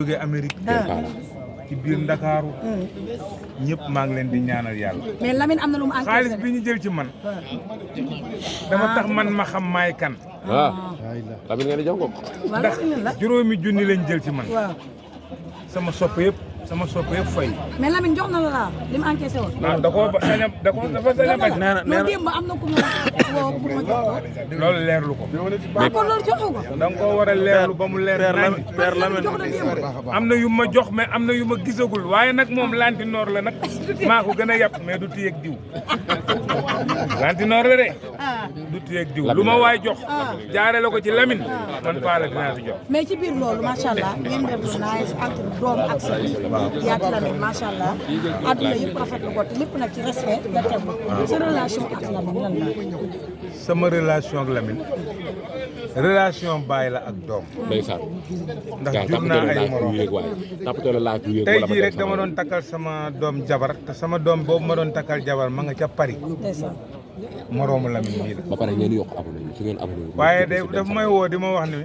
jóge Amérique ci biir Ndakaaru ñëpp maa ngi leen di ñaanal yàlla. mais Lamine am na lu mu encaissé xaalis bi ñu jël ci man dama tax man ma xam maay kan. waaw Lamine ngeen di jox ko. ndax juróomi junni lañ jël ci man. waaw sama sopp yëpp fay. mais Lamine jox na la li mu encaissé woon. ah dafa sañ a bañ. mais démb am na ku ma woo pour ma jox ko. loolu leerlu ko. mais kon loolu joxu ko. da nga koo war a leerlu ba mu leer nañ. Père Lamine jox na démb. am na yu ma jox mais am na yu ma gisagul waaye nag moom lantinoor la nag maa ko gën a yàpp mais du téyeeg diw. lantinoor la de. du téyeeg diw lu ma waay jox. jaaree la ko ci Lamine. man Paa la dinaa si jox. mais ci biir loolu macha allah ngeen def lu nice entre doom ak sër. yaa ngi Lamine macha allah. àdduna yëpp rafetlu ko te lépp nag ci respect nga tegu. sa relation ak Lamine lan la. sama relation ak Lamine relation baay la ak doom. ndeysaan. ndax jur naa ay morom tey jii rek dama doon takkal sama doom jabar te sama doom boobu ma doon takkal jabar ma nga ca Paris. ndeysaan. moroomu Lamine mii la. ba pare ngeen yokk abonné su ngeen abonné. waaye de daf may woo di ma wax ni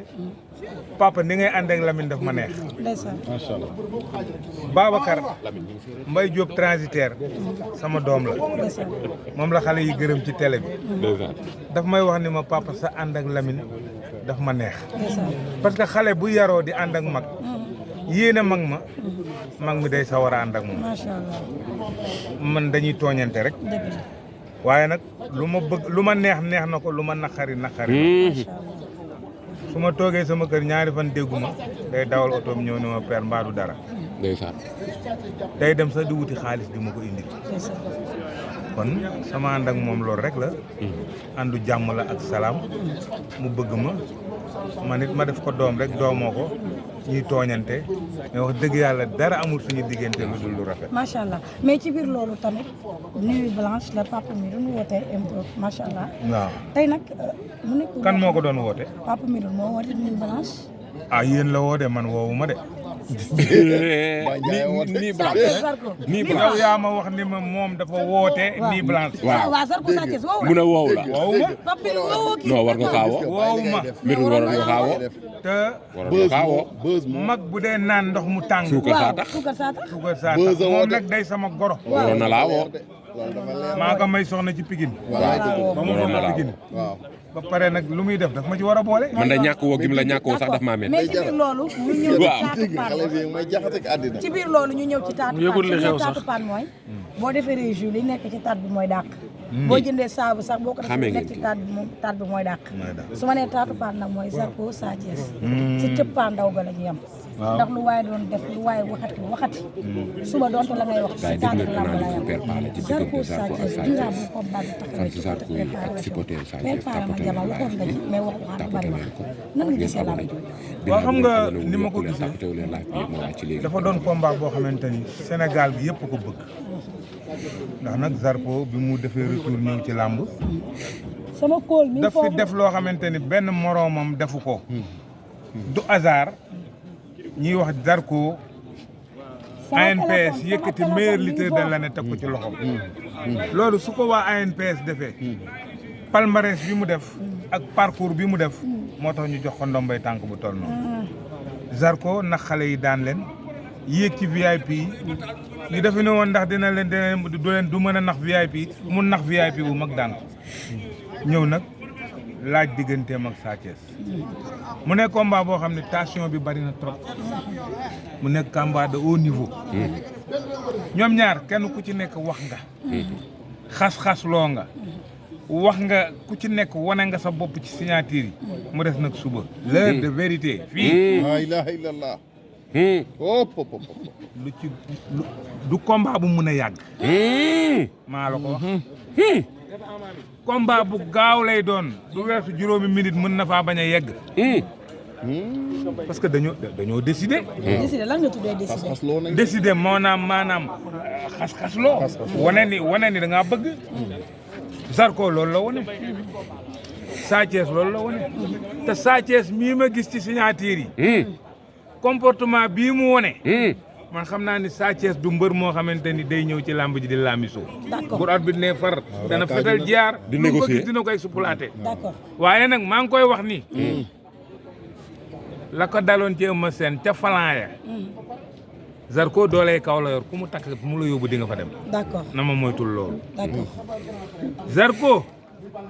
papa ni ngay ànd ak Lamine daf ma neex. ndeysaan. macha allah. Babacar Mbaye Diop transitaire sama doom la ndeysaan. moom la xale yi gërëm ci télé bi. ndeysaan. daf may wax ni ma papa sa ànd ak Lamine daf ma neex. ndeysaan. parce que xale bu yaroo di ànd ak mag yéene mag mi day sawar a ànd ak moom. macha allah. man dañuy tooñante rek. dëgg la. waaye nag lu ma neex na ko lu ma naqari macha allah. su ma toogee sama kër ñaari fan dégguma day dawal otoom ñëw ne ma père mbaadu dara. ndeysaan. day dem sax di wuti xaalis di ma ko indi. ndeysaan. kon sama ànd ak moom loolu rek la. àndu jàmm la ak salaam mu bëgg ma nit ma def ko doom rek doomoo ko ñuy tooñante mais wax dëgg yàlla dara amul suñu diggante lu dul lu rafet. macha allah mais ci biir loolu tamit nuit blanche la papa mi doon woote impro macha allah. waaw tey nag mu nekk. kan moo ko doon woote. papa mi doon moo woote nuit blanche. ah yéen la woo de man woowu ma de. nii blanche. nii blanche yow yaa ma wax ni ma moom dafa woote. nii blanche. waaw waaw Zarko Sathies woowu la. mu ne woowu la. woowu ma. papa mi woowoo kii. non war nga kaa woo. woowu ma. mbir mi waroon nga kaa woo. te waroon nga kaa woo. mag bu dee naan ndox mu tàng. suukar saa tax. suukar saa tax. suukar saa tax moom nag day sama goro. waroon na laa woo. maa ko may soxna ci Pikine. waaw ba mu waroon na soxna laa Pikine. woo. ba pare nag lu muy def daf ma ci war a boole. man de ñàkk woo gi mu la ñàkk woo sax daf maa métti. mais ci biir loolu ñu ñëw ci waaw. taatu paan ci biir loolu ñu ñëw ci taatu paan taatu paan mooy boo defee jus li nekk ci taat bi mooy dàq boo jëndee saabu sax boo ko defee nekk ci taat bi mooy dàq su ma nee taatu paan nag mooy Zarko Sathies ci cëppaan ndaw ga la ñu yem ndax lu waaye doon def lu waaye waxati suba doonte la ngay wax ci taatu lamb la yem Zarko Sathies dira bu ko bal taxawee ci préparé ma jama waxoon nga ci mais wax waxaat bari wax nan nga gisee lamb waaw xam nga ni ma ko gisee dafa doon combat boo xamante ni Sénégal bi yëpp ko bëgg ndax nag Zarko bi mu defee retour ñëw ci làmb sama kóol mi daf fi def loo xamante ni benn moroomam defu ko du hasard ñuy wax Zarko ANPS yëkkati meilleur lutteur de l'année teg ko ci loxoom loolu su ko waa ANPS defee palmarès bi mu def ak parcours bi mu def moo tax ñu jox ko ndombay tànk bu toll noonu Zarko ndax xale yi daan leen yéeg ci VIP yi ñu defe ne woon ndax dina leen du mën a nax VIP mu nax VIP bu mag daan ko ñëw nag laaj digganteem ak Sathies mu nekk combat boo xam ne tension bi bari na trop mu nekk combat de haut niveau ñoom ñaar kenn ku ci nekk wax nga xas-xas loo nga wax nga ku ci nekk wane nga sa bopp ci signature yi mu des nag suba l'heure de vérité fii la ilaha illallah lu ci du combat bu mun a yàgg maa la ko wax combat bu gaaw lay doon du weesu juróomi minute mën na faa bañ a yegg parce que dañoo décider décidé lan nga tuddee décidé décider maanaam xas-xasloo wane ni da ngaa bëgg Zarko loolu la wane Sathies loolu la wane te Sathies mii ma gis ci signature yi comportement bii mu wane man xam naa ni Sathies du mbër moo xamante ni day ñëw ci làmb ji di laamisoo bu arbitre ne far dana fetal jaar di négocier dina ko exploité d'accord waaye nag maa ngi koy wax ni la ko daloon ci Eumeu Sène ca falan ya Zarko doolee kaw la yor ku mu takk mu la yóbbu di nga fa dem. d'accord na ma moytul loolu. d'accord. Zarko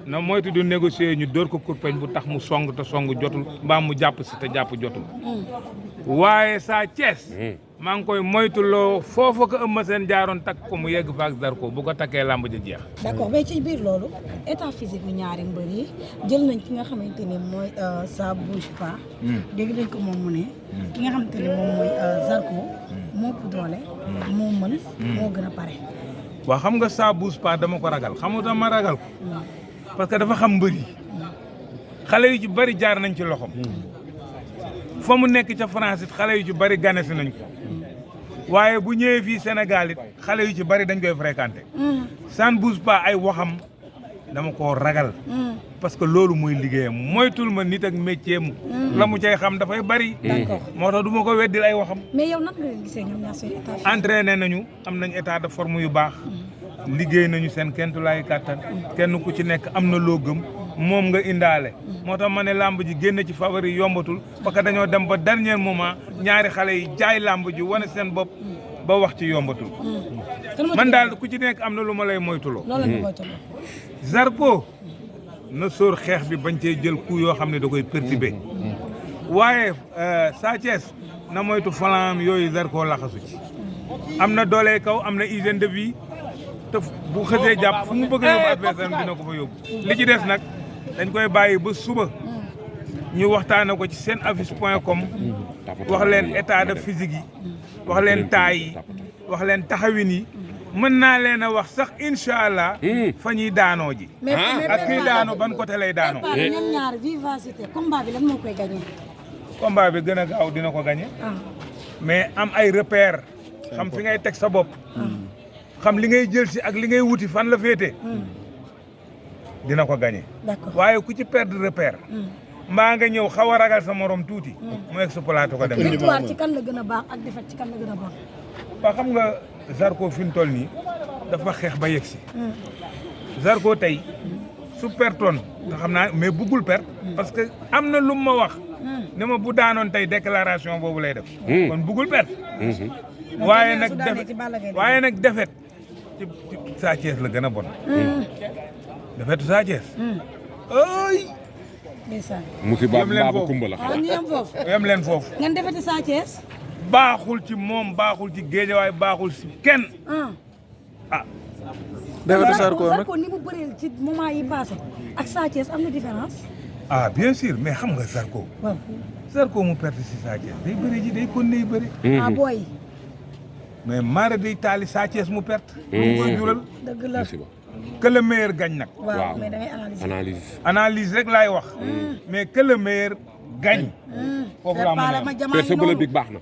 na moytu du négocier ñu dóor ko kurpeñ bu tax mu song te song jotul mbaa mu jàpp si te jàpp jotul. waaye Sa Thiès. maa ngi koy moytuloo foofu ko Eumeu Sène jaaroon takk ko mu yegg fa ak Zarko bu ko takkee làmb ja jeex. d'accord mais ci biir loolu état physique bu ñaari mbër yi jël nañ ki nga xamante ni mooy ça bouge pas. dégg nañ ko moom mu ne. ki nga xamante ni moom mooy Zarko. moo ëpp doole. moo mën. moo gën a pare. waaw xam nga ça bouge pas dama ko ragal xam nga dama ragal ko. parce que dafa xam mbër yi. xale yu ci bari jaar nañ ci loxom. fa mu nekk ca France it xale yu ci bari ganesi nañ ko. waaye bu ñëwee fii Sénégal it xale yu ci bari dañ koy fréquenté. ça ne bouge pas ay waxam dama koo ragal. parce que loolu mooy liggéeyam moytul ma nit ak métier am. la mu cay xam dafay bari. d'accord moo tax du ma ko weddil ay waxam. mais yow nag nga gisee ñoom ñaar seen état. entraîné nañu am nañ état de forme yu baax. liggéey nañu seen kentulaay kàttan. kenn ku ci nekk am na loo gëm. moom nga indaale. moo tax ma ne làmb ji génn ci favori yombatul. parce que dañoo dem ba dernier moment ñaari xale yi jaay làmb ji wane seen bopp ba wax ci yombatul. man daal ku ci nekk am na lu ma lay moytuloo. loolu la ñu moytuloo. Zarko na sóor xeex bi bañ cee jël coup yoo xam ne da koy perturbé. waaye Sa Thiès na moytu falaam yooyu Zarko laxasu ci. am na doole kaw am na hygiène de vie te bu xësee jàpp fu mu bëgg a yóbbu adversaire dina ko fa yóbbu. li ci des nag dañ koy bàyyi ba suba ñu waxtaane ko ci seen affiche.com wax leen état de physique yi wax leen taay yi wax leen taxawin yi mën naa leen a wax sax incha allah fa ñuy daanoo ji. ak kii daanoo ban côté lay daanoo. ñoom ñaar vivacité combat bi lan moo koy gagné. combat bi gën a gaaw dina ko gagné. mais am ay repère xam fi ngay teg sa bopp. xam li ngay jël si ak li ngay wuti fan la féete. dina ko gagné. d'accord waaye ku ci perdre repère. mbaa nga ñëw xaw a ragal sa morom tuuti. mu exploité ko dem. victoire ci kan la gën a baax ak défaite ci kan la gën a bon. waa xam nga Zarko fi mu toll nii dafa xeex ba yegg si. Zarko tey su pertoon nga xam naa mais buggul perte. parce que am na lu ma wax. ne ma bu daanoon tey déclaration boobu lay def. kon buggul perte. waaye nag defet ci Sa Thiès la gën a bon. defetu Sa Thiès. ay. ndeysaan. musiba baabu kumba la. waaw ñu yem foofu. yem leen foofu. ngeen defeti Sa Thiès. baaxul ci moom baaxul ci géejawaay baaxul ci kenn. ah. defetu Zarko nag Zarko ni mu bëree ci moment yi passé ak Sa Thiès am na différence. ah bien sûr mais xam nga Zarko. waaw. Zarko mu perte ci Sa Thiès day bëri ji day kon day bëri. ah booy. mais maara day taali Sa Thiès mu perte. mu koy jural. dëgg la. que le meilleur gagne nag. waaw mais da ngay analyser. analyse rek laay wax. mais que le meilleur gagne. foofu laa mën a perse bu la big baax na.